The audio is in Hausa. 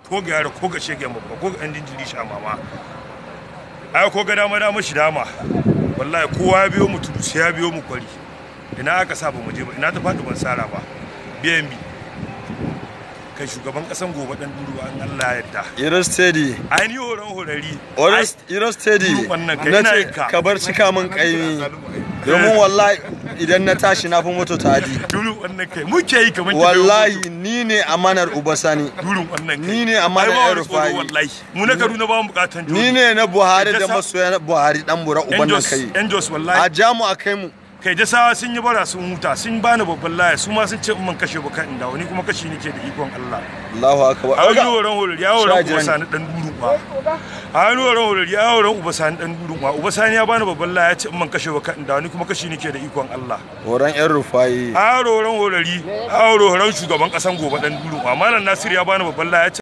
Ko ga yaro ko ga shege babba ko ga ɗan jinjiri sha mama. Ai ko ga dama dama shi dama. Wallahi kowa ya biyo mu tudu sai ya biyo mu kwari. Ina aka sa ba mu je ba, ina ta faɗi ban sara ba. BNB. Kai shugaban ƙasan gobe ɗan duruwa in Allah ya yarda. Iro steady. Ai ni horon horari. Iro steady. Wannan kai Na ina ce yin ka. ka bar cika min kaimi. Domin wallahi idan na tashi na fi moto ta adi. Durun wannan kai muke yi kamar ki biyo Wallahi ni ne amanar Uba Sani. Durun wannan kai. Ni ne amanar Ai, ba wani El tsoro Rufai. wallahi. Mu na Kaduna ba mu bukatan Ni ne na Buhari da masoya na Buhari dan bura uban nan kai. Yan Jos wallahi. A jamu a kai mu. Kai jasawa sun yi bara sun huta sun bani babban laya su ma sun ce in man kashe ba kan in dawo ni kuma kashi nake da ikon Allah. Allahu akbar. A wani horon horari ya horon Sha Uba jiran. Sani dan durun kwa. A wani horon horari ya horon Uba Sani dan durun kwa. Uba Sani ya bani babban laya ya ce in man kashe ba kan in dawo ni kuma kashi nake da ikon Allah. Horon yan Rufai. A horon horari a horon shugaban kasan gobe dan durun kwa. Malam Nasiru ya bani babban laya ya ce